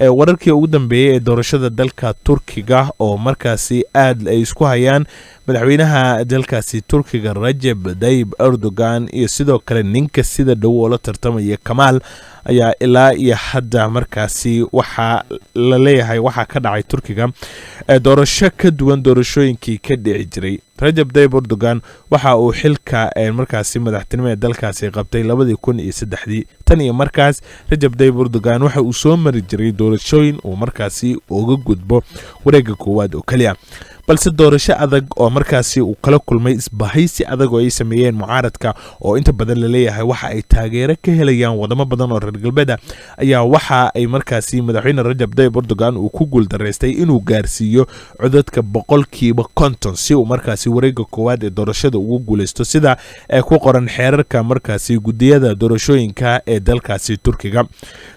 Wararkii ugu dambeeyey ee doorashada dalka Turkiga, oo markaasi aad ay isku hayaan madaxweynaha dalkaasi Turkiga Rajeb Dayib Erdogan iyo sidoo kale ninka sida dhow oo la tartamaya Kamaal, ayaa ilaa iyo hadda markaasi waxaa la leeyahay waxaa ka dhacay Turkiga doorasho ka duwan doorashooyinkii ka dhici jiray. Rajab Dayib Erdogan waxa uu xilka markaasi madaxtinimo ee dalkaasi qabtay 2003-dii. Tan iyo markaas Rajab Dayib Erdogan waxa uu soo mari jiray doorashooyin uu markaasi uga gudbo wareegga koowaad oo keliya, balse doorasho adag oo markaasi uu kala kulmay isbahaysi adag oo ay sameeyeen mucaaradka, oo inta badan laleeyahay waxa ay taageero ka helayaan wadamo badan oo reer galbeeda, ayaa waxa ay markaasi madaxweyne Rajab Dayib Erdogan uu ku guuldaraystay inuu gaarsiiyo codadka 50% si uu markaasi wareegga koowaad ee doorashada ugu guuleysto, sida ee ku qoran xeerarka markaasi gudiyada doorashooyinka ee dalkaasi Turkiga.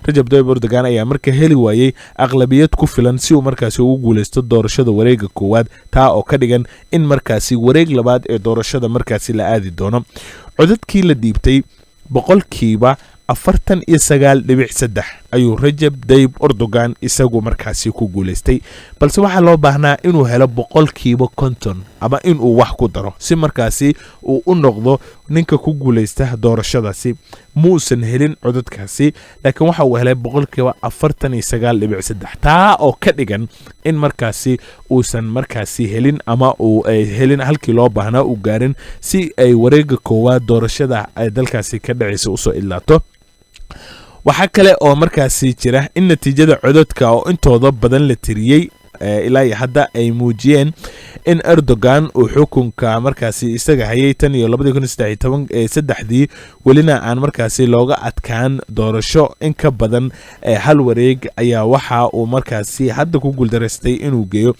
Rajab Dayib Erdogan ayaa marka heli waayey aqlabiyad ku filan si uu markaasi ugu guuleysto doorashada wareegga koowaad, taa oo ka dhigan in markaasi wareeg labaad ee doorashada markaasi la aadi doono. Codadkii la dhiibtay 49.3% ayuu Rajab Dayib Erdogan isagu markaasi ku guuleystay, balse waxaa loo baahnaa inuu helo 50% ama inuu wax ku daro si markaasi uu u noqdo ninka ku guuleysta doorashadaasi. Muusan helin codadkaasi, laakiin waxa uu helay 49.3%, taa oo ka dhigan in markaasi uusan markaasi helin ama uu helin halkii loo baahnaa uu gaarin si ay wareegga koowaad doorashada ay dalkaasi ka dhacaysa usoo idlaato. Waxaa kale oo markaasi jira in natiijada codadka oo intooda badan la tiriyey ilaa iyo hadda ay muujiyeen in Erdogan uu xukunka markaasi isaga hayay tan iyo 2013-dii, welina aan markaasi looga adkaan doorasho in ka badan hal wareeg, ayaa waxa uu markaasi hadda ku guuldaraystay inuu geeyo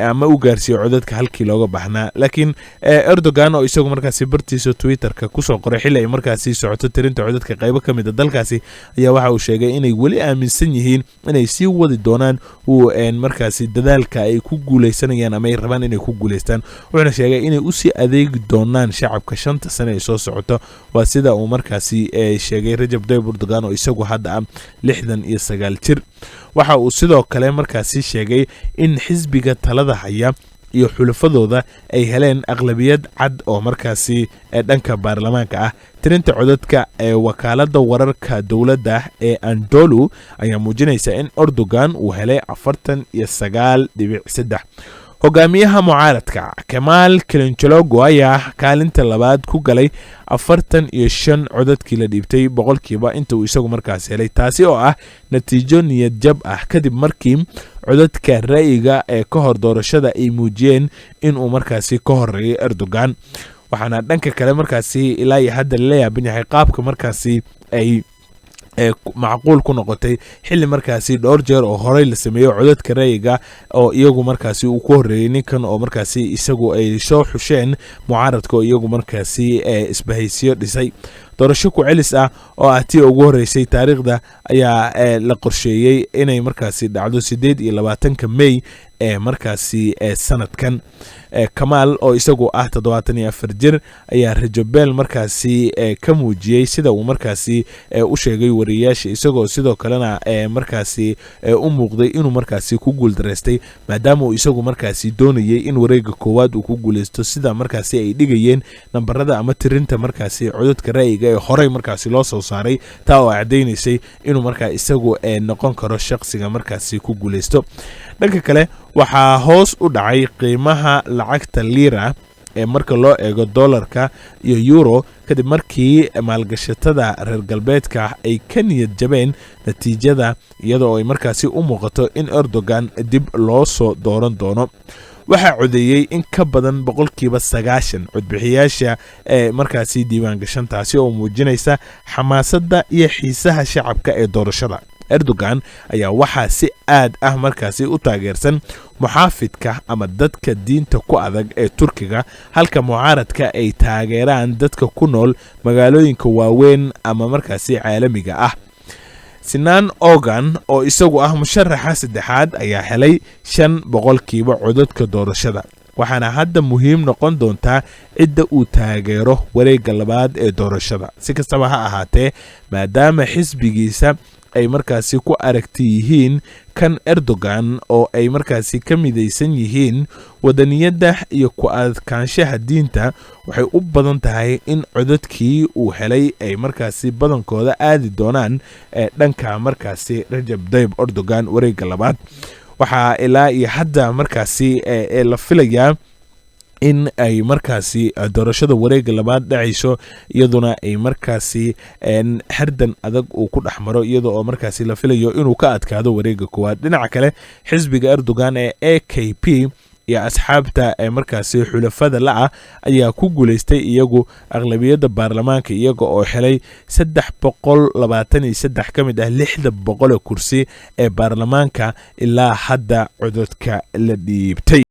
ama u gaarsiiyo codadka halkii looga baahnaa. Laakiin Erdogan oo isagu markaasi bartiisa Twitterka kusoo qoray xilli ay markaasi socoto tirinta codadka qaybo ka mid a dalkaasi, ayaa waxa uu sheegay inay weli aaminsan yihiin inay sii wadi doonaan uu markaasi dadaalka ay ku guuleysanayaan ama ay rabaan inay ku guuleystaan, wuxuuna sheegay inay usii adeegi doonaan shacabka 5-ta sane ee soo socoto. Waa sida uu markaasi sheegay Rajab Dayib Erdogan oo isagu hadda ah 69 jir. Waxa uu sidoo kale markaasi sheegay in xisbiga talada haya iyo xulafadooda ay heleen aqlabiyad cad oo markaasi dhanka baarlamaanka ah. Tirinta codadka ee wakaaladda wararka dowladda ee Andolu ayaa muujinaysa in Erdogan uu helay 49.3. Hogaamiyaha mucaaradka Kamaal Kilincologo ayaa kaalinta labaad ku galay 45 codadkii la dhiibtay boqolkiiba inta uu isagu markaas helay, taasi oo ah natiijo niyad jab ah kadib markii codadka ra'yiga ee ka hor doorashada ay muujiyeen inuu markaasi ka horeeyo Erdogan. Waxaana dhanka kale markaasi ilaa iyo hadda lala yaaban yahay qaabka markaasi ay macquul ku noqotay xilli markaasi dhowr jeer oo horey la sameeyo codadka ra'yiga oo iyagu markaasi uu ku horreeyey ninkan oo markaasi isagu ay soo xusheen mucaaradka oo iyagu markaasi isbahaysiyo dhisay. Doorasho ku celis ah oo ah tii ugu horreysay taariikhda ayaa la qorsheeyey inay markaasi dhacdo 28-ka May ee markaasi sanadkan. Kamaal oo isagu ah 74 jir ayaa rajobeel markaasi ka muujiyey, sida uu markaasi u sheegay wariyayaasha, isagoo sidoo kalena markaasi u muuqday inuu markaasi ku guuldaraystay, maadaama uu isagu markaasi doonayey in wareegga koowaad uu ku guuleysto, sida markaasi ay dhigayeen nambarada ama tirinta markaasi codadka ra'yiga ee horey markaasi loo soo saaray, taa oo caddaynaysay inuu markaa isagu noqon karo shaqsiga markaasi ku guuleysto. Dhanka kale, waxaa hoos u dhacay qiimaha lacagta liira ee marka loo eego dollarka iyo euro, kadib markii maalgashatada reer galbeedka ay ka niyad jabeen natiijada, iyadoo ay markaasi u muuqato in Erdogan dib loo soo dooran doono. Waxaa codeeyey in ka badan 90% codbixiyaasha ee markaasi diiwaan gashan, taasi oo muujinaysa xamaasadda iyo xiisaha shacabka ee doorashada. Erdogan ayaa waxaa si aad ah markaasi u taageersan muxaafidka ama dadka diinta ku adag ee Turkiga, halka mucaaradka ay taageeraan dadka ku nool magaalooyinka waaweyn ama markaasi caalamiga ah. Sinaan Ogan oo isagu ah musharaxa saddexaad ayaa helay 5% codadka doorashada, waxaana hadda muhiim noqon doontaa cidda uu taageero wareegga labaad ee doorashada. Si kastaba ha ahaatee, maadaama xisbigiisa ay markaasi ku aragti yihiin kan Erdogan oo ay markaasi ka midaysan yihiin wadaniyadda iyo ku adkaanshaha diinta, waxay u badan tahay in codadkii uu helay ay markaasi badankooda aadi doonaan dhanka markaasi Rajab Dayib Erdogan. Wareegga labaad waxaa ilaa iyo hadda markaasi la filayaa in ay markaasi doorashada wareegga labaad dhacayso, iyaduna ay markaasi xerdan adag uu ku dhex maro, iyada oo markaasi la filayo inuu ka adkaado wareegga koowaad. Dhinaca kale, xisbiga Erdogan ee AKP iyo asxaabta ee markaasi xulafada la-ah ayaa ku guuleystay iyagu aqlabiyadda baarlamaanka, iyaga oo helay 323 ka mid ah 600 kursi ee baarlamaanka ilaa hadda cododka la dhiibtay.